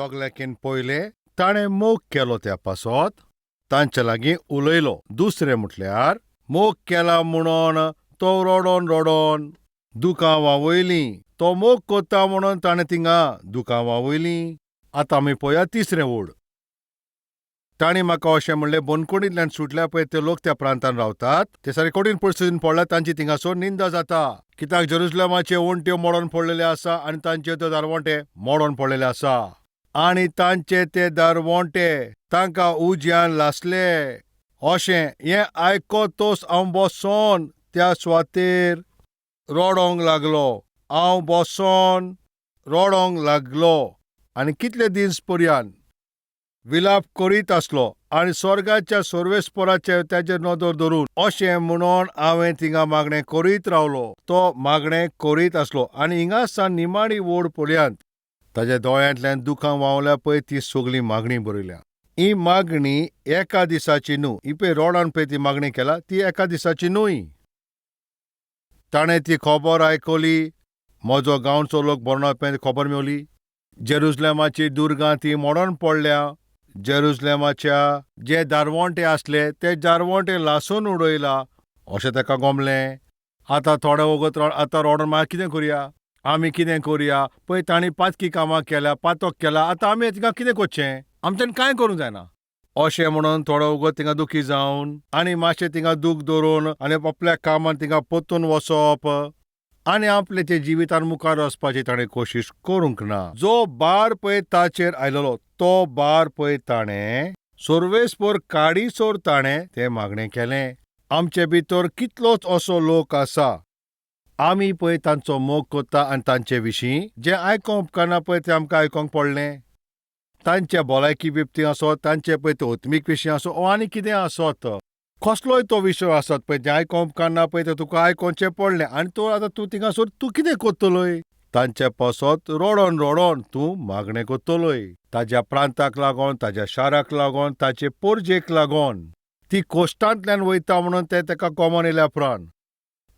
सगल्यांकीन पयलें ताणें मोग केलो त्या पासत तांचे लागीं उलयलो. दुसरें म्हटल्यार मोग केला म्हणून तो रडोन रडोन दुकां व्हांवयलीं. तो मोग कोत्ता म्हणून ताणें थिंगा दुकां व्हांवयलीं. आतां आमी पळोवया तिसरें ओड. तांणी म्हाका अशें म्हणलें, बंदखणींतल्यान सुटल्या पळय ते लोक त्या प्रांतान रावतात, ते सारके कठीण परिस्थितीन पडल्या, तांची थिंगासर निंदा जाता, कित्याक जेरुसलेमाचे वण्ट्यो मोडून पडलेले आसा आनी तांचे ते दारवंटे मोडून पडलेले आसा आनी तांचे ते दारवंटे तांकां उज्यान लासले. अशें हें आयकतच हांव बसोन त्या सुवातेर रडोंक लागलो. हांव बसोन रडोंक लागलो आनी कितले दीस पर्यंत विलाप करीत आसलो आनी स्वर्गाच्या सर्वेस्पराचेर ताचेर नदर धरून अशें म्हणून हांवें थिंगा मागणें करीत रावलो. तो मागणें करीत आसलो आनी हिंगासान निमाणी ओड पर्यंत ताज्या दोळ्यांतल्यान दुकां व्हांवल्या पळय ती सगळी मागणी बरयल्या. ही मागणी एका दिसाची न्हू. ही पळय रोडान पळय ती मागणी केला ती एका दिसाची न्हय. ताणें ती खबर आयकली, म्हजो गांवचो लोक बरो पळय खबर मेवली, जेरुसलेमाची दुर्गां ती मोडोन पडल्या, जेरुसलेमाच्या जे दारवंटे आसले ते दारवंटे लासून उडयला अशें ताका गोमलें. आतां थोडे वगत आतां रोडोन मागीर कितें करुया, आमी कितें करुया, पळय तांणी पातकी कामां केल्या, पातक केला, आतां आमी तिका कितें करचें, आमच्यान कांय करूंक जायना अशें म्हणून थोडो वगत थिंगा दुखी जावन आनी मातशें थिंगा दूख धरून आनी आपल्या कामान थिंगा परतून वचप आनी आपले ते जिवितान मुखार वचपाची ताणें कोशिश करूंक ना. जो बार पळय ताचेर आयलेलो तो बार पळय ताणें सर्वेस्पर काडीसोर ताणें तें मागणें केलें. आमचे भितर कितलोच असो लोक आसा, आमी पळय तांचो मोग करता आनी तांचे विशीं जें आयकोंक उपकारना पळय तें आमकां आयकोंक पडलें. तांचे भलायकी बिबती आसत, तांचे पळय ते आत्मीक विशीं आसत ओ आनी कितें आसत, कसलोय तो विशय आसत पळय जें आयकोंक उपकारना पळय तें तुका आयकोचें पडलें आनी तूं आतां तूं थिंगासर तूं कितें करतलोय, तांचे पासत रडोन रडोन तूं मागणें करतलोय. ताज्या प्रांताक लागोन, ताज्या शाराक लागोन, ताचे पोरजेक लागोन ती कोश्टांतल्यान वयता म्हणून तें ताका कॉमन येयल्या उपरांत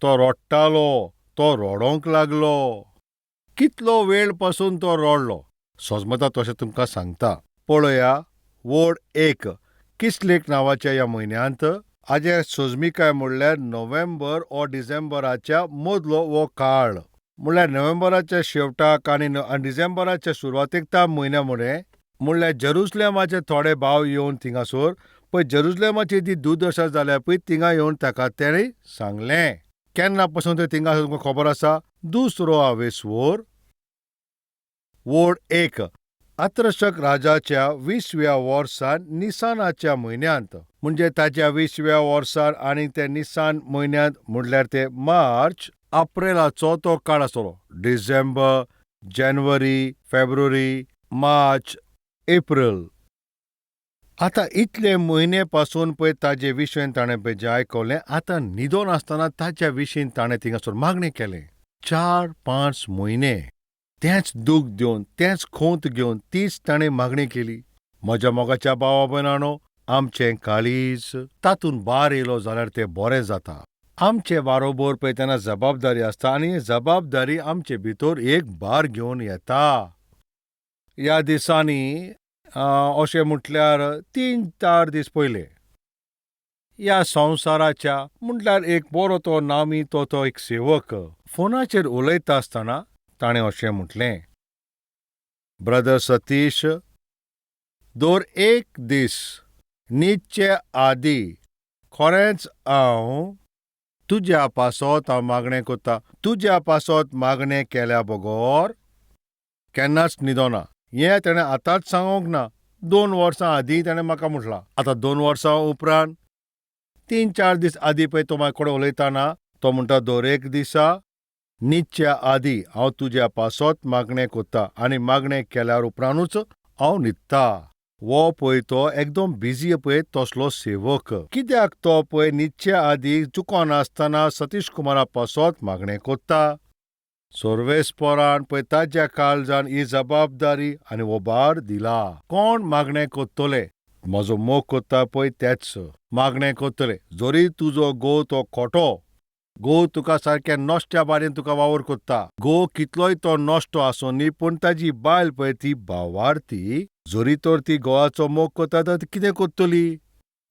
तो रडटालो, तो रडोंक लागलो. कितलो वेळ पासून तो रडलो सोजमता तशें तुमकां सांगता. पळया वड एक किसलेक नांवाच्या ह्या म्हयन्यांत, हाजे सोजमिकाय म्हणल्यार नोव्हेंबर ओ डिसेंबराच्या मदलो हो काळ, म्हणल्यार नोव्हेंबराच्या शेवटाक आनी डिसेंबराच्या सुरवातेक त्या म्हयन्या मुळे म्हणल्यार जेरुसलेमाचे थोडे भाव येवन थिंगासर पळय जेरुसलेमाची ती दुर्दशा जाल्या पळय थिंगा येवन ताका तेणें सांगलें. केन्ना पसून ते थिंगा तुमकां खबर आसा, दुसरो आवेस्वर वड एक आत्रशक राजाच्या 20व्या वर्सान निसानाच्या म्हयन्यांत, म्हणजे ताच्या 20व्या वर्सान आनी ते निसान म्हयन्यांत म्हणल्यार ते मार्च अप्रेलाचो तो काळ आसतलो, डिसेंबर, जानेवारी, फेब्रुवारी, मार्च, एप्रील. आतां इतले म्हयने पासून पळय ताजे विशयन ताणें पळय जें आयकलें, आतां न्हिदोन आसतना ताच्या विशीं ताणें थिंगासर मागणें केलें. 4-5 म्हयने तेंच दूख घेवन, तेंच खोंत घेवन तीच ताणें मागणी केली. म्हज्या मोगाच्या भावा भयणांनो, आमचें काळीज तातूंत भार येयलो जाल्यार तें बरें जाता. आमचे बारोबर पळय तेन्ना जबाबदारी आसता आनी जबाबदारी आमचे भितर एक भार घेवन येता. ह्या दिसांनी अशें म्हटल्यार 3-4 दीस पयले ह्या संवसाराच्या म्हटल्यार एक बरो तो नामी तो तो एक सेवक फोनाचेर उलयता आसतना ताणें अशें म्हटलें, ब्रदर सतीश, दर एक दीस न्हिदचे आदी खरेंच हांव तुज्या पासत हांव मागणें करता. तुज्या पासत मागणें केल्या बगर केन्नाच न्हिदोना. हें ताणें आतांच सांगूंक ना, 2 वर्सां आदीं ताणें म्हाका म्हटलां. आतां 2 वर्सां उपरांत 3-4 दीस आदीं पळय तो म्हाजे कडेन उलयतना तो म्हणटा, दर एक दिसा न्हिदच्या आदीं हांव तुज्या पासत मागणें करता आनी मागणें केल्यार उपरांतूच हांव न्हिदता. वो पळय तो एकदम बिजी पळय तसलो सेवक, कित्याक तो पळय न्हिदच्या आदीं चुकोनासतना सतीश कुमारा पासत मागणें करता. सर्वेस्परान पळय ताज्या काळजान ही जबाबदारी आनी हो भार दिला. कोण मागणें करतले? म्हजो मोग करता पळय तेच मागणें करतले. जरी तुजो घोव तो खोटो, घोव तुका सारक्या नश्ट्या बारेन तुका वावर कोत्ता. घोव कितलोय तो नश्टो आसूं न्ही, पूण ताजी बायल पळय ती भावार्थी. जरी तर ती घोवाचो मोग कोत्ता तर ती कितें कोत्तली?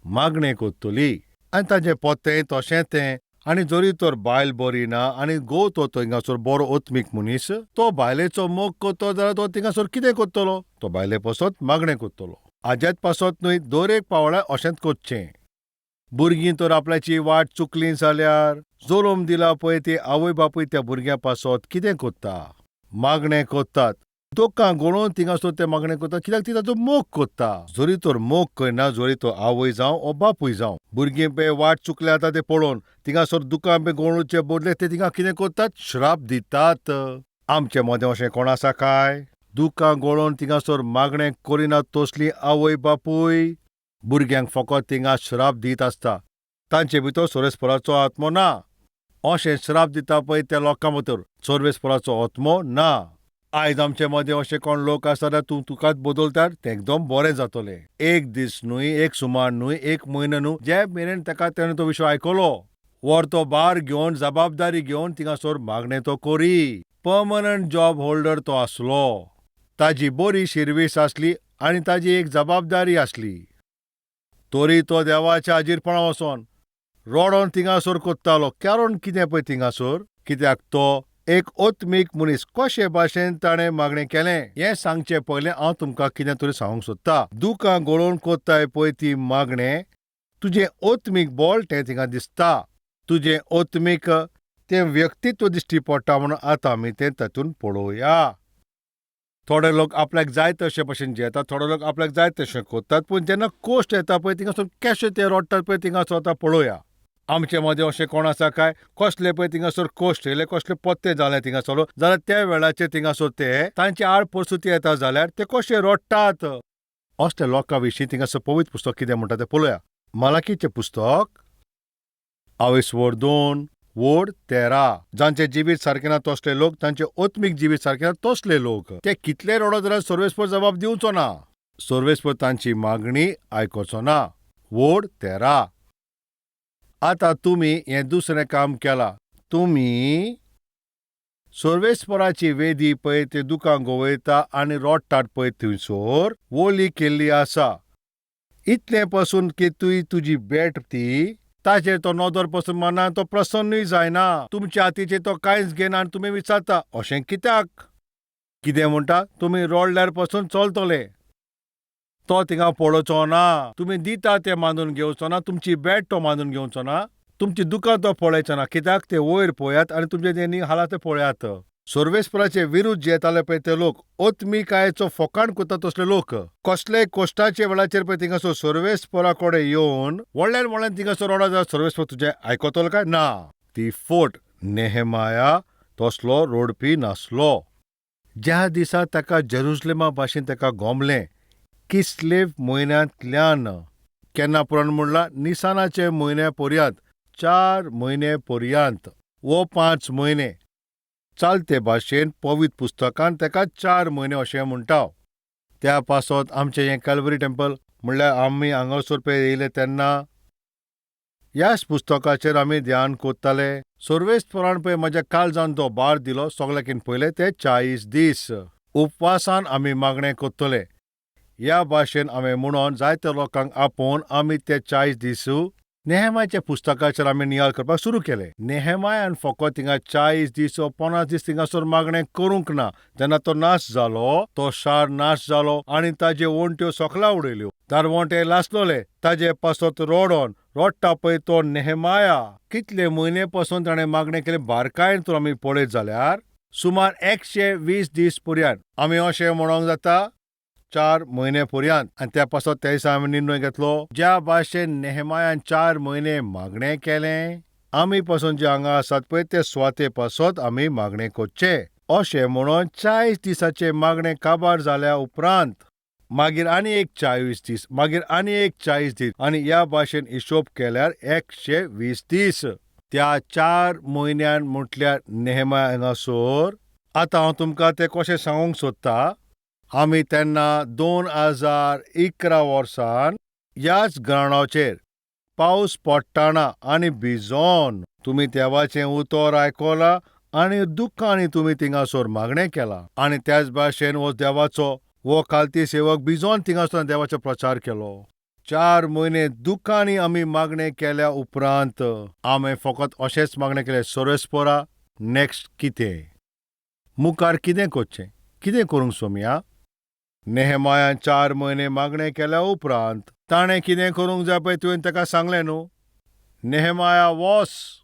मागणें कोत्तली. आनी ताजें पोतेंय तशें तें. आनी जरी तर बायल बरी ना आनी घोव तो थिंगासर बरो ओत्मीक मनीस, तो बायलेचो मोग कोत्तो जाल्यार तो थिंगासर कितें कोत्तलो? तो बायले पासत मागणें कोत्तलो. हाजेच पासत न्हय, दर एक पावळ्यार अशेंच कोच्चें. भुरगीं तर आपल्याची वाट चुकली जाल्यार जल्म दिला पळय ती आवय बापूय त्या भुरग्यां पासत कितें कोत्ता? मागणें कोत्तात. दुकां गळोवन थिंगासर तें मागणें कोत्ता, कित्याक ती ताचो मोग कोत्ता. जरी तर मोग करना, जरी तो आवय जावं ओ बापूय जावं, भुरगीं पळय वाट चुकल्या आतां तें पळोवन थिंगासर दुकां बी गळोवचे बदले ते थिंगा कितें कोत्तात? श्राप दितात. आमचे मदें अशें कोण आसा काय? दुकां गळोवन थिंगासर मागणें करिनात तसली आवय बापूय भुरग्यांक फकत थिंगा श्राप दीत आसता. तांचे भितर सर्वेस्पराचो आत्मो ना. अशें श्राप दिता पळय त्या लोकां भितर सर्वेस्पराचो आत्मो ना. आयज आमचे मदें अशे कोण लोक आसा जाल्यार तूं तुकाच बदलतात, तें एकदम बरें जातलें. एक दीस न्हय, एक सुमार न्हय, एक म्हयनो न्हू, जे मेरेन ताका तेणें तो विशय आयकलो वर तो भार घेवन जबाबदारी घेवन थिंगासर मागणें तो करी. पर्मनंट जॉब होल्डर तो आसलो. ताजी बरी शिरवीस आसली आनी ताजी एक जबाबदारी आसली. तरी तो देवाच्या हाजीरपणा वचोन रोडोन थिंगासर कोत्तालो. कारण कितें पळय थिंगासर, कित्याक तो एक ओत्मीक मनीस. कशे भाशेन ताणें मागणें केलें हें सांगचें पयलें हांव तुमकां कितें तरी सांगूंक सोदता. दुकां गळोवन कोत्ताय पळय ती मागणें, तुजें ओत्मीक बळ तें थिंगा दिसता, तुजें ओत्मीक तें व्यक्तित्व दिश्टी पडटा. म्हणून आतां आमी तें तातूंत पळोवया. थोडे लोक आपल्याक जाय तशे भशेन जियेतात, थोडे लोक आपल्याक जाय तशें कोत्तात, पूण जेन्ना कोश्ट येता पळय थिंगासर कशें ते रोडटात पळय थिंगासर आतां पळोवया. आमचे मदें अशें कोण आसा काय? कसले पळय थिंगासर कोश्ट येयले, कसले पत्ते जाले थिंगासर जाल्यार त्या वेळाचेर थिंगासर ते तांचे आड परिस्थिती येता जाल्यार ते कशे रोडटात. असल्या लोकां विशीं थिंगासर पवित्र पुस्तक कितें म्हणटा तें पळोवया. मालाकीचें पुस्तक आवयस 2 वड 13. जांचें जिवीत सारकें ना तसले लोक, तांचें ओत्मीक जिवीत सारकें ना तसले लोक, ते कितले रडत जाल्यार सर्वेस्पर जबाब दिवचो ना, सर्वेस्पर तांची मागणी आयकुचो ना. वड 13. आतां तुमी हें दुसरें काम केलां. तुमी सर्वेस्पराची वेदी पळय ते दुकां गवयता आनी रोडटात पळय थंयसर वोली केल्ली आसा. इतलें पसून की तुवें तुजी भेट ती ताचेर तो नदर पसून मारना, तो प्रसन्नूय जायना, तुमच्या हातीचेर तो कांयच घेना. आनी तुमी विचारता अशें कित्याक? कितें म्हणटा? तुमी रोडल्यार पसून चलतले, तो थिंगा पळोवचो ना, तुमी दिता तें मानून घेवचो ना, तुमची भेट तो मानून घेवचो ना, तुमची दुकां तो पळयचो ना. कित्याक? ते वयर पळयात आनी तुमचे तें हाला ते पळयात. सर्वेस्पराचे विरुद्ध जे येताले पळय ते लोक ओत्मिकायेचो फोकाण करता तसले लोक कसलेय कोश्टाचे वेळाचेर पळय थिंगासर सर्वेस्परा कडेन येवन व्हडल्यान व्हडल्यान थिंगासर रडत जाल्यार सर्वेस्पर तुजें आयकतलो काय ना? ती फोट. नेहमाया तसलो रोडपी नासलो. ज्या दिसा ताका जेरुजलेमा भाशेन ताका गोमलें किसलेव म्हयन्यांतल्यान, केन्ना पुराण म्हणलां निसानाचे म्हयन्या पर्यांत, 4 म्हयने पर्यांत वो 5 म्हयने चालते भाशेन पवित्र पुस्तकान ताका 4 म्हयने अशें म्हणटा. त्या पासत आमचें हें कॅल्वरी टेम्पल म्हणल्यार आमी हांगासर पळय येयले तेन्ना ह्याच पुस्तकाचेर आमी ध्यान कोत्ताले. सर्वेस्परान पळय म्हज्या काळजान तो भार दिलो सगळ्याकीन पयले ते 40 दीस उपवासान आमी मागणें कोत्तले. ह्या भाशेन हांवें म्हणून जायत्या लोकांक आपोवन आमी ते 40 दीस नेहमाच्या पुस्तकाचेर आमी नियाळ करपाक सुरू केलें. नेहमायान फकत थिंगा 40 दीस वो 50 दीस थिंगासर मागणें करूंक ना. जेन्ना तो नाश जालो, तो शार नाश जालो आनी ताजे वण्ट्यो सोकला उडयल्यो, दारवंटे लासलोले, ताजे पासत रोडोन रोडटा पळय तो नेहमाया कितले म्हयने पासून ताणें मागणें केलें. बारकायेन तर आमी पळयत जाल्यार सुमार 120 दीस पर्यंत आमी अशें म्हणोंक जाता 4 म्हयने पर्यंत. आनी त्या पासत त्या दिसा आमी निर्णय घेतलो, ज्या भाशेन नेहमायान 4 म्हयने मागणें केलें, आमी पासून जे हांगा आसात पळय ते सुवाते पासत आमी मागणें करचें अशें म्हणून 40 दिसाचें मागणें काबार जाल्या उपरांत मागीर आनी एक 40 दीस, मागीर आनी एक 40 दीस, आनी ह्या भाशेन हिशोब केल्यार 120 दीस. त्या 4 म्हयन्यान म्हटल्यार नेहमाया हांगासर. आतां हांव तुमकां तें कशें सांगूंक सोदता. आमी तेन्ना 2011 वर्सान ह्याच ग्रावंडाचेर पावस पडटाना आनी भिजोन तुमी देवाचें उतर आयकलां आनी दुख्खांनी तुमी थिंगासर मागणें केलां. आनी त्याच भाशेन हो देवाचो हो खालती सेवक बिजोन थिंगासर देवाचो प्रचार केलो. 4 म्हयने दुख्खांनी आमी मागणें केल्या उपरांत आमी फकत अशेंच मागणें केलें, सर्वेस्पोरा नेक्स्ट कितें, मुखार कितें करचें, कितें करूंक सोमया. नेहमायान 4 म्हयने मागणें केल्या उपरांत ताणें कितें करूंक जाय पळय तुवें ताका सांगलें न्हू, नेहमाया वोस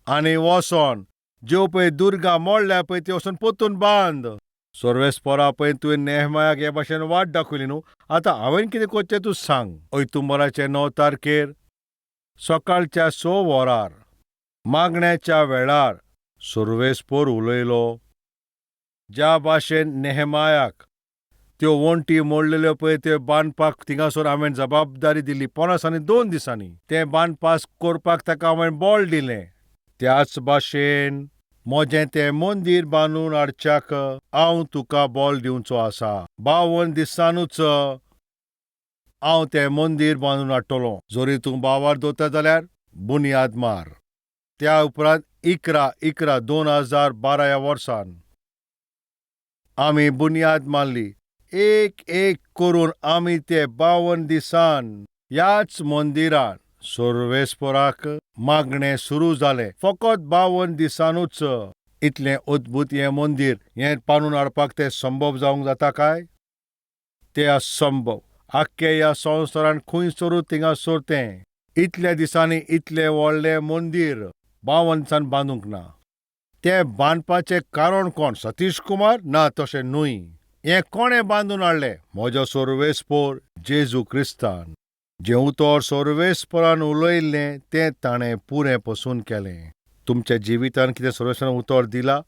आनी वोसोन ज्यो पळय दुर्गा मोडल्या पळय ती वचून परतून बांद. सर्वेस्पोरा पळय तुवें नेहमायाक हे भाशेन वाट दाखयली न्हू, आतां हांवें कितें करचें तूं सांग. ऑक्टोबराचे 9 तारखेर सकाळच्या 6 वरार मागण्याच्या वेळार सर्वेस्पोर उलयलो. ज्या भाशेन नेहमायाक त्यो वण्टी मोडलेल्यो पळय त्यो बांदपाक थिंगासर हांवें जबाबदारी दिली 52 दिसांनी तें बांदपास करपाक ताका हांवें बळ दिलें. त्याच भाशेन म्हजें तें मंदीर बांदून हाडच्याक हांव तुका बळ दिवचो आसा. 52 दिसांनूच हांव तें मंदीर बांदून हाडटलो. जरी तूं बावार दवरता जाल्यार बुन्याद मार. त्या उपरांत 11/11/2012 ह्या वर्सान आमी बुन्याद मारली. एक एक करून आमी ते 52 दिसान ह्याच मंदिरान सर्वेस्पोराक मागणें सुरू जालें. फकत 52 दिसानूच. इतलें अद्भुत हें मंदीर हें बांदून हाडपाक तें संभव जावंक जाता काय? तें असंभव. आख्खे ह्या संवसारान खंयसरूच थिंगासर तें इतल्या दिसांनी इतलें व्हडलें मंदीर 52 दिसान बांदूंक ना. तें बांदपाचें कारण कोण? सतीश कुमार? ना, तशें न्हय. हें कोणें बांदून हाडलें? म्हजो सर्वेस्पोर जेजू क्रिस्तान. जें उतर सर्वेस्पोरान उलयल्लें तें ताणें पुरें पसून केलें. तुमच्या जिवितान कितें सर्वेस्परान उतर दिला?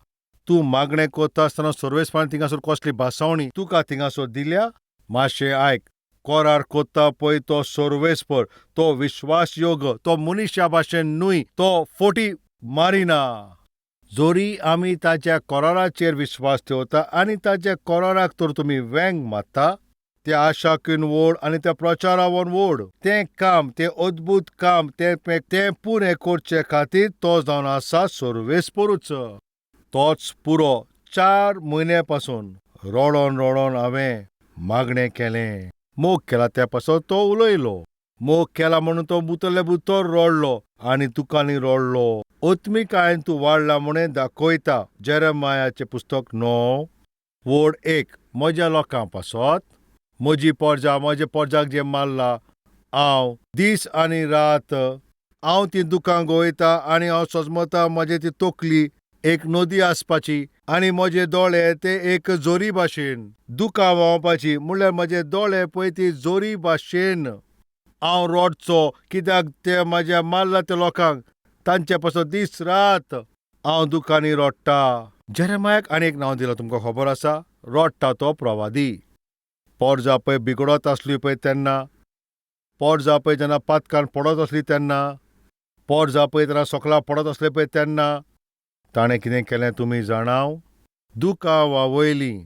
तूं मागणें करता आसतना सर्वेस्परान थिंगासर कसली भासावणी तुका थिंगासर दिल्या? मातशें आयक. करार करता पळय तो सर्वेस्पर, तो विश्वासयोग्य, तो मनीशा भाशेन न्हय, तो फोटी मारिना. जरी आमी ताच्या कराराचेर विश्वास दवरता आनी ताच्या कराराक तर तुमी वेंग मारता, त्या आशाकून व्हड आनी त्या प्रचारावन व्हड तें काम, तें अद्भुत काम, तें पुरें करचे खातीर तो जावन आसा सर्वेस्परूच. तोच पुरो. 4 म्हयन्या पासून रडोन रडोन हांवें मागणें केलें. मोग केला त्या पासत तो उलयलो. मोग केला म्हणून तो बुतले बुतर रडलो आनी दुकांनी रडलो. आत्मिकायेन तूं वाडला म्हणून दाखयता. जेरेमायाचें पुस्तक 9:1. म्हज्या लोकां पासत, म्हजी पोरजा, म्हज्या पोरजाक जें मारला, हांव दीस आनी रात हांव ती दुकां गोयता आनी हांव सजमता. म्हजे ती तकली एक नदी आसपाची आनी म्हजे दोळे ते एक जोरी भाशेन दुकां व्हांवपाची. म्हणल्यार म्हजे दोळे पळय ती जोरी भाशेन हांव रडचो, कित्याक ते म्हज्या मारला त्या लोकांक तांचे पासत दीस रात हांव दुकांनी रडटा. जेरेमायाक आनी एक नांव दिलां तुमकां खबर आसा, रडटा तो प्रवादी. पोरजा पळय बिगडत आसली पळय तेन्ना, पोरजा पळय जेन्ना पातकान पडत आसली तेन्ना, पोरजा पळय तेन्ना सोकला पडत आसले पळय तेन्ना ताणें कितें केलें तुमी जाणाव? दुकां व्हांवयलीं.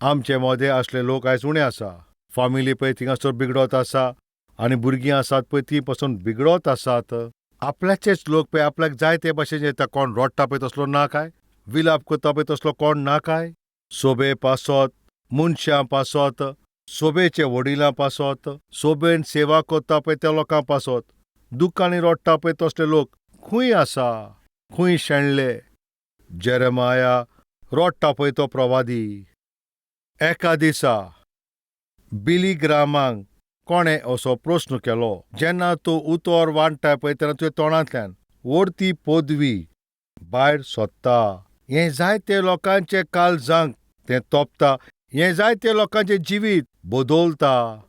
आमचे मदें आसले लोक आयज उणें आसा. फामिली पळय थिंगासर बिगडत आसा आनी भुरगीं आसात पळय तीं पसून बिगडत आसात. आपल्याचेच लोक पळय आपल्याक जाय ते भाशेन येता. कोण रडटा पळय तसलो ना काय? विलाप करता पळय तसलो कोण ना काय? सोबे पासत, मनशां पासत, सोबेचे वडिलां पासत, सोबेन सेवा करता पळय त्या लोकां पासत, दुकांनी रडटा पळय तसले लोक खंय आसा? खंय शेणले? जेरेमाया रडटा पळय तो प्रवादी. एका दिसा बिली ग्रामांक कोणें असो प्रस्न केलो, जेन्ना तूं उतर वांट्टा पळय तेन्ना तुज्या तोंडांतल्यान व्हडती पदवी भायर सोदता. हें जायते लोकांचे काळजांक तें तोपता. हें जायते लोकांचें जिवीत बदलता.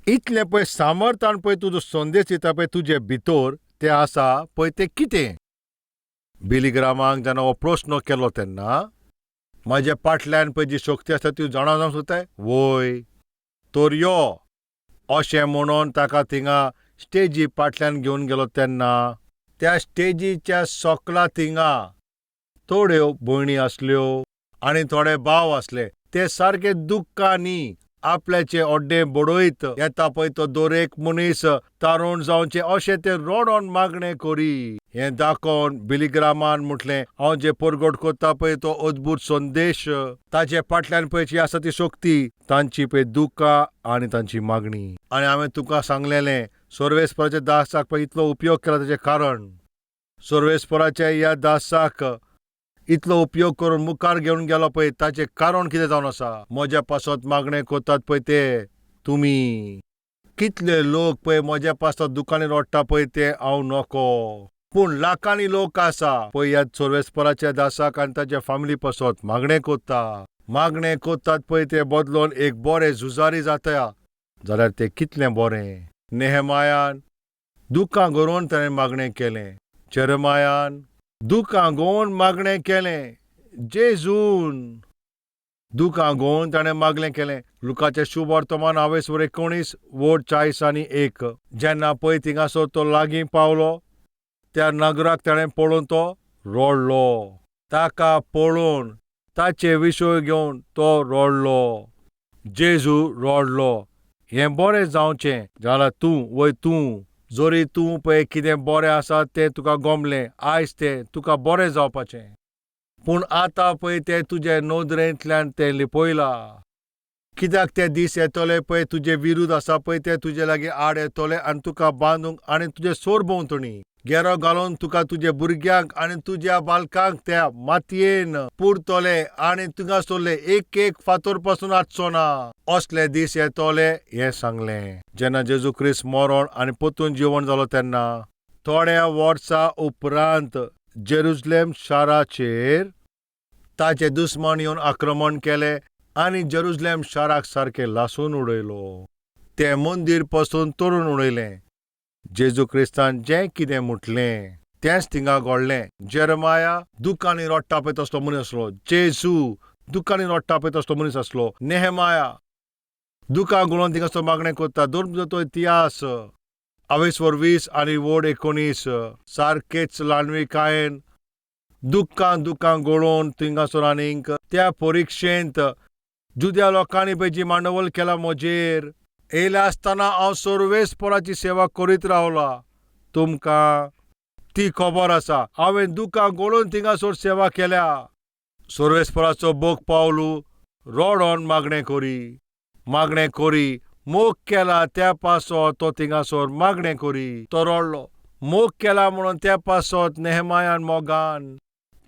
इतलें पळय सामर्थ्यान पळय तुजो संदेश दिता पळय तुजे भितर तें आसा पळय तें कितें? बिली ग्रामाक जेन्ना हो प्रस्न केलो तेन्ना म्हज्या फाटल्यान पळय जी शक्ती आसा ती जाणा जावंक सोदताय? वय तर यो अशें म्हणून ताका थिंगा स्टेजी फाटल्यान घेवन गेलो. तेन्ना त्या स्टेजीच्या सोकला थिंगा थोड्यो भयणी आसल्यो आनी थोडे भाव आसले. ते सारके दुख्खांनी आपल्याचें अड्डें बडयत येता पळय तो दरेक मनीस तारूण जावचें अशें ते रडोन मागणें करी. हें दाखोवन बिलिग्रामान म्हटलें, हांव जें परगट करता पळय तो अद्भूत संदेश, ताचे फाटल्यान पळय जी आसा ती शक्ती, तांची पळय दुकां आनी तांची मागणी. आनी हांवें तुका सांगलेलें, सर्वेस्पराच्या दासाक पळय इतलो उपयोग केला ताचें कारण, सर्वेस्पराच्या ह्या दासाक इतलो उपयोग करून मुखार घेवन गेलो पळय ताचें कारण कितें जावन आसा. म्हज्या पासत मागणें करतात पळय ते तुमी. कितले लोक पळय म्हज्या पासत दुकांनी रडटा पळय ते हांव नको, पूण लाखांनी लोक आसा पळय ह्या सर्वेस्पराच्या दासाक आनी ताच्या फामिली पासत मागणें करता. मागणें करतात पळय ते बदलोन एक बरें झुजारी जाता जाल्यार तें कितलें बरें. नेहमायान दुकां गरोवन ताणें मागणें केलें, जेरमायान दुकां गोवन मागणें केलें, जेजून दुकां गोवन ताणें मागणें केलें. लुकाचें शुभ वर्तमान हावेस 19 वोड 40 आनी 1. जेन्ना पळय थिंगासर तो लागीं पावलो त्या नगराक ताणें पळोवन तो रडलो. ताका पळोवन ताचे विशय घेवन तो रडलो. जेजू रडलो. हें बरें जावचें जाल्यार तूं वय तूं जरी तूं पळय कितें बरें आसा तें तुका गमलें आयज तें तुका बरें जावपाचें, पूण आतां पळय तें तुजे नदरेंतल्यान तें लिपयलां. कित्याक ते दीस येतले पळय तुजे विरुद्ध आसा पळय ते तुजे लागीं आड येतले आनी तुका बांदूंक आनी तुजे सोर भोंवतणी घेरो घालून तुका तुजे भुरग्यांक आनी तुज्या बालकांक त्या मातयेन पुरतले आनी थिंगासरले एक एक फातर पासून आसचो ना. असले दीस येतले हें सांगलें. जेन्ना जेजू क्रिस्त मरण आनी परतून जिवण जालो तेन्ना थोड्या वर्सां उपरांत जेरुजलेम शाराचेर ताचे दुस्मान येवन आक्रमण केलें आनी जेरुजलेम शाराक सारकें लासून उडयलो. तें मंदीर पसून तोडून उडयलें. जेजू क्रिस्तान जें कितें म्हटलें तेंच थिंगा घडलें. जेरमाया दुकांनी रडटा पळय तसलो मनीस आसलो. जेजू दुकांनी रडटा पळय तसलो मनीस आसलो. नेहमाया दुकां गळोवन थिंगासर मागणें करता. धर्म इतिहास हावेस 20 आनी वोड 19. सारकेच ल्हानविकायेन दुकां दुकां गळोवन थिंगासर आनीक त्या परिक्षेंत जुद्या लोकांनी पळय जी मांडवल केला म्हजेर येयले आसतना हांव सर्वेस्पराची सेवा करीत रावला. तुमकां ती खबर आसा. हांवें दुकां गळोवन थिंगासर सेवा केल्या. सर्वेस्पराचो बोग पावलू रडोन मागणें करी, मागणें करी. मोग केला त्या पासत तो थिंगासर मागणें करी. तो रडलो. मोग केला म्हणून त्या पासत नेहमायान मोगान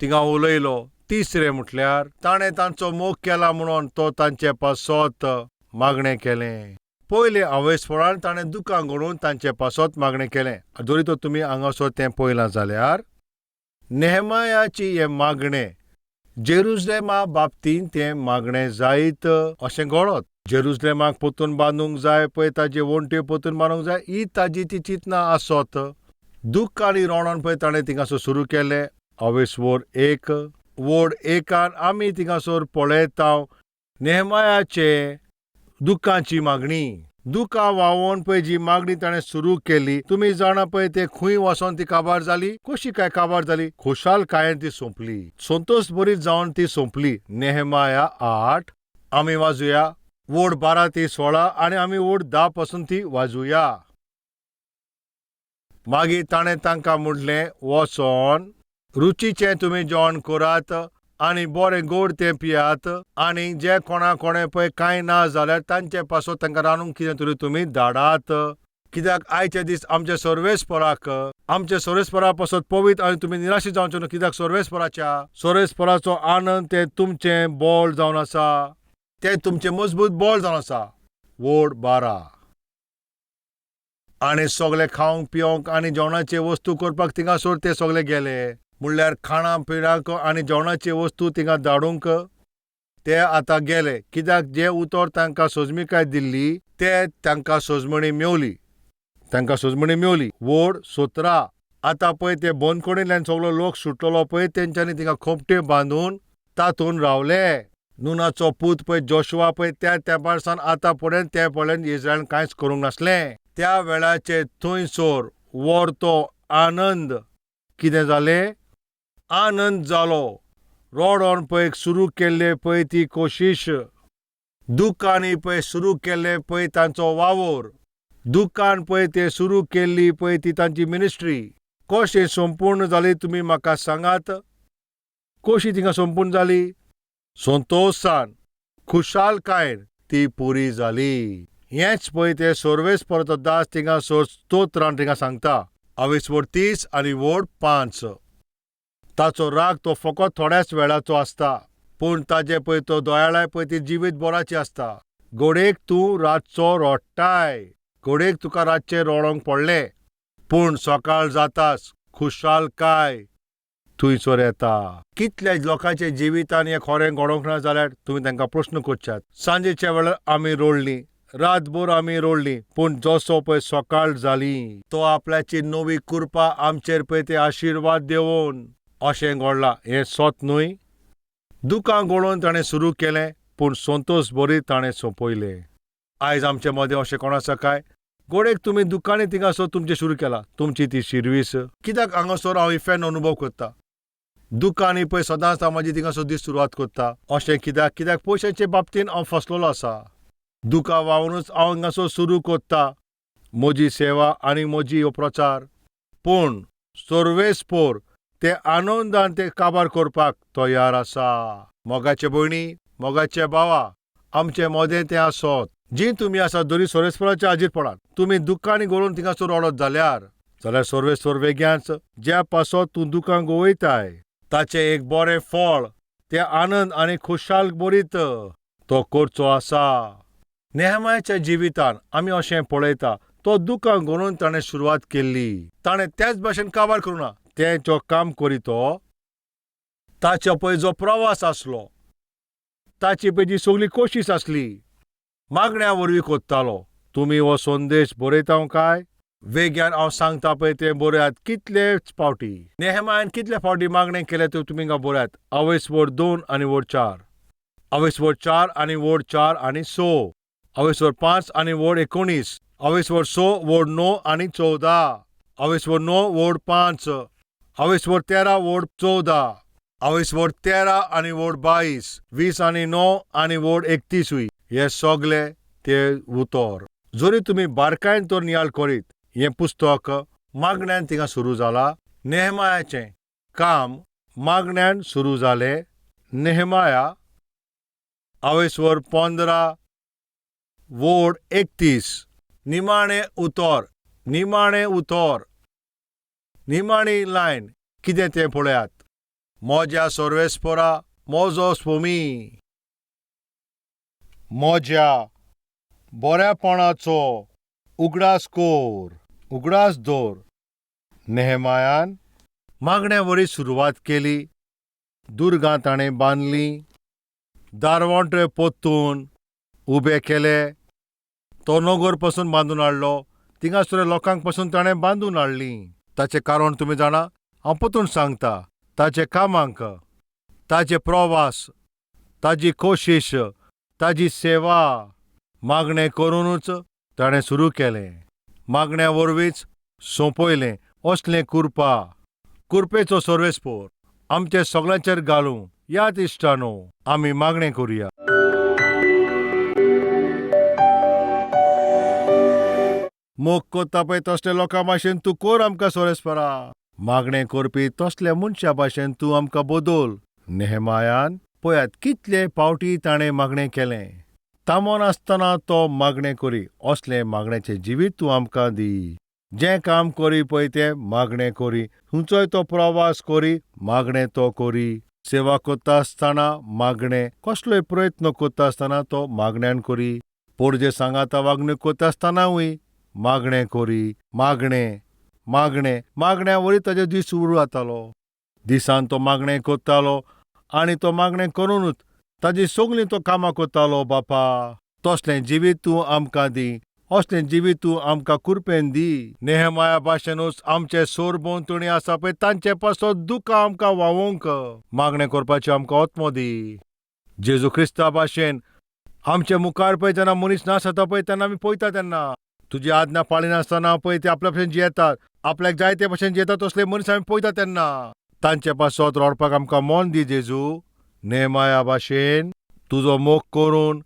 थिंगा उलयलो. तिसरें म्हटल्यार ताणें तांचो मोग केला म्हणून तो तांचे पासत मागणें केलें. पयलें हावेसपणान ताणें दुकां गळोवन तांचे पासत मागणें केलें. जरी तर तुमी हांगासर तें पळयलां जाल्यार नेहमायाची हें मागणें जेरुजलेमा बाबतींत तें मागणें जायत अशें घडत. जेरुजलेमाक परतून बांदूंक जाय पळय, ताजे वण्ट्यो परतून बांदूंक जाय, ही ताजी ती चिंतना आसत. दुख्ख आनी रोडोन पळय ताणें थिंगासर सुरू केलें. हावेस 1 वोड 1 आमी थिंगासर पळयता नेहमायाचे दुख्खाची मागणी. दुकां व्हांवोवन पळय जी मागणी ताणें सुरू केली, तुमी जाणा पळय ते खंय वचोन ती काबार जाली. कशी काय काबार जाली? खुशालकायेन ती सोंपली, संतोश बरी जावन ती सोंपली. नेहमाया 8 आमी वाजुया वोड 12 ते 16 आनी आमी वोड 10 पासून ती वाजुया. मागीर ताणें तांकां म्हणलें, वचोन रुचीचें तुमी जेवण करात आनी बरें गोड तें पियात आनी जे कोणा कोणें पळय कांय ना जाल्यार तांचे पासत तांकां रांदूंक कितें तरी तुमी धाडात. कित्याक आयचे दीस आमचे सर्वेस्पराक, आमचे सर्वेस्परा पासत पवित्र आनी तुमी निराशी जावचे न्हू. कित्याक सर्वेस्पराच्या सर्वेस्पराचो आनंद तें तुमचें बळ जावन आसा, तें तुमचें मजबूत बळ जावन आसा. वोड 12 आनी सगळे खावंक पिवंक आनी जेवणाचे वस्तू करपाक थिंगासर ते सगळे गेले. म्हणल्यार खाणां पिणाक आनी जेवणाचे वस्तू थिंगा धाडूंक ते आतां गेले. कित्याक जें उतर तांकां सोजमिकाय दिल्ली ते तांकां सोजमणी मेवली, तांकां सोजमणी मेवली. वोड 17 आतां पळय ते बंदखणींतल्यान सगलो लोक सुटलेलो पळय तेंच्यांनी थिंगा खोपट्यो बांदून तातूंत रावले. नुनाचो पूत पळय जोशुआ पळय त्या तेंपार सावन आतां पर्यंत ते पर्यंत इस्रायलान कांयच करूंक नासलें. त्या वेळाचेर थंयसर व्हरतो आनंद कितें जालें? आनंद जालो. रडोन पळय सुरू केल्ले पळय ती कोशिश. दुकांनी पळय सुरू केल्लें पळय तांचो वावर, दुकान पळय ते सुरू केल्ली पळय ती तांची मिनिस्ट्री कशें संपूर्ण जाली तुमी म्हाका सांगात. कशी थिंगा संपूर्ण जाली? संतोशान, खुशालकायेन ती पुरी जाली. हेंच पळय ते सर्वेस परतो दास थिंगा स्तोत्रान थिंगा सांगता, अवेसवर 30 आनी वोड 5. ताचो राग तो फकत थोड्याच वेळाचो आसता, पूण ताजे पळय तो दयाळाय पळय ती जिवीत बोराची आसता. घोडेक तूं रातचो रडटाय, घोडेक तुका रातचें रडोंक पडलें, पूण सकाळ जाताच खुशालकाय थंयसर येता. कितल्या लोकांच्या जिवितान हें खरें घडोवंक ना जाल्यार तुमी तांकां प्रस्न करच्यात. सांजेच्या वेळार आमी रडलीं, रातभर आमी रडलीं, पूण जसो पळय सकाळ जाली तो आपल्याची नवी कृपा आमचेर पळय ते आशिर्वाद देवोन अशें घडलां. हें सत न्हय? दुकां गळोवन ताणें सुरू केलें, पूण संतोश बरी ताणें सोंपयलें. आयज आमचे मदें अशें कोण आसा काय? गोडेक तुमी दुकांनी थिंगासर तुमचें सुरू केलां, तुमची ती शिरवीस कित्याक हांगासर हांव इफेन अनुभव करता. दुकांनी पळय सदांच हांव म्हाजी थिंगासर दीस सुरवात करता. अशें कित्याक? कित्याक पयशांचे बाबतीन हांव फसलेलो आसा. दुकां व्हांवूनच हांव हांगासर सुरू करता म्हजी सेवा आनी म्हजी हो प्रचार, पूण सर्वेस्पोर ते आनंदान ते काबार करपाक तयार आसा. मोगाचे भयणी, मोगाचे भावा, आमचे मदें तें आसत. जी तुमी आसा दरी सर्वेस्पराच्या हाजीर पडात. तुमी दुकांनी गळोवन थिंगासर रडत जाल्यार जाल्यार सर्वेस्पर वेग्याच ज्या पासत तूं दुकां गवयताय ताचें एक बरें फळ ते आनंद आनी खुशाल बरीत तो करचो आसा. नेहमाच्या जिवितान आमी अशें पळयता, तो दुकां गळोवन ताणें सुरवात केल्ली, ताणें त्याच भाशेन काबार करूं ना. तें जो काम करी तो ताचो पळय जो प्रवास आसलो, ताची पळय जी सगली कोशीश आसली मागण्या वरवीं करतालो. तुमी हो संदेश बरयता काय? वेग्यान हांव सांगता पळय तें बरयात. कितलेच फावटी नेहमायन कितले फावटी मागणें केलें तें तुमी हांगा बरयात. आवयस वड 2 आनी वड 4, आवयस वड 4 आनी वड 4 आनी 6, आवयस वड 5 आनी वड 19, आवयस वड 6 वड 9 आनी 14, आवयस वड 9 वड 5, आवयस वड 13 वड 14, आवयस वड 13 आनी वड 22, 20 आनी 9 आनी वड 31. हे सगले ते उतर जरी तुमी बारकायन तर नियाळ करीत, हें पुस्तक मागण्यान थिंगा सुरू जाला. नेहमायाचें काम मागण्यान सुरू जालें. नेहमाया आवयसवर 15 वोड 31. निमाणें उतर, निमाणें उतर, निमाणी लायन कितें तें पळयात. म्हज्या सर्वेस्परा, म्हजो स्वामी, म्हज्या बऱ्यापणाचो उगडास कर, उगडास दवर. नेहमायान मागण्या वरी सुरवात केली. दुर्गां ताणें बांदलीं, दारवंटे पोत्तून उबे केले. तो नगर पसून बांदून हाडलो, थिंगासर लोकांक पसून ताणें बांदून हाडलीं. ताचें कारण तुमी जाणा, हांव परतून सांगता. ताचे कामांक, ताचे प्रवास, ताजी कोशिश, ताजी सेवा मागणें करुनूच ताणें सुरू केलें. मागण्या वरवींच सोंपयलें. असलें कृपा, कृपेचो सर्वेस्पोर आमचे सगळ्यांचेर घालूं. याद इश्टानो, आमी मागणें करुया. मोग कोत्ता पळय तसल्या लोकां भाशेन तूं कोर आमकां सोरेस्परा. मागणें करपी तसल्या मनशा भाशेन तूं आमकां बदल. नेहमायान पळयात कितले फावटी ताणें मागणें केलें. तामोन आसतना तो मागणें करी. असलें मागण्याचें जिवीत तूं आमकां दी. जें काम करी पळय तें मागणें करी, खंयचोय तो प्रवास करी मागणें तो करी, सेवा करता आसतना मागणें, कसलोय प्रयत्न करता आसतना तो मागण्यान करी, पोरजे सांगाता वागणूक करता आसतनाय मागणें करी. मागणें, मागणें, मागण्या वरी ताजे दीस सुरू जातालो. दिसान तो मागणें करतालो आनी तो मागणें करुनूच ताजी सगलीं तो कामां करतालो. बापा, तसलें जिवीत तूं आमकां दी, असलें जिवीत तूं आमकां कुरपेन दी. नेहमाया भाशेनूच आमचे सोर भोंवतणी आसा पळय तांचे पासत दुकां आमकां व्हांवोवंक मागणें करपाचें आमकां आत्मो दी. जेजू क्रिस्ता भाशेन आमचे मुखार पळय जेन्ना मनीस नासता पळय तेन्ना आमी पळयता, तेन्ना तुजी आज्ञा पाळिनासतना पळय ते आपल्या भशेन जियेतात, आपल्याक जाय ते भशेन जियेतात तसले मनीस आमी पळयता तेन्ना तांचे पासत रडपाक आमकां मन दी जेजू. नेमाया भाशेन तुजो मोग करून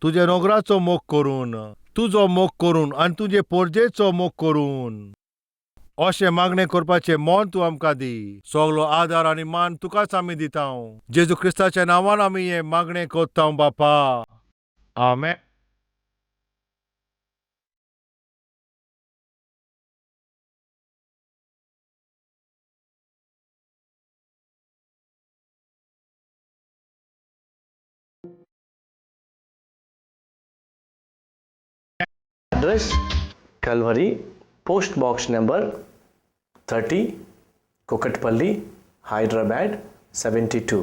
तुज्या नोगराचो मोग करून, तुजो मोग करून आनी तुजे पोरजेचो मोग करून अशें मागणें करपाचें मन तूं आमकां दी. सगलो आदार आनी मान तुकाच आमी दिता. जेजू क्रिस्ताच्या नांवान आमी हें मागणें करता बापा, आमेन. Address Calvary, post box number 30, Kukatpally, Hyderabad 72.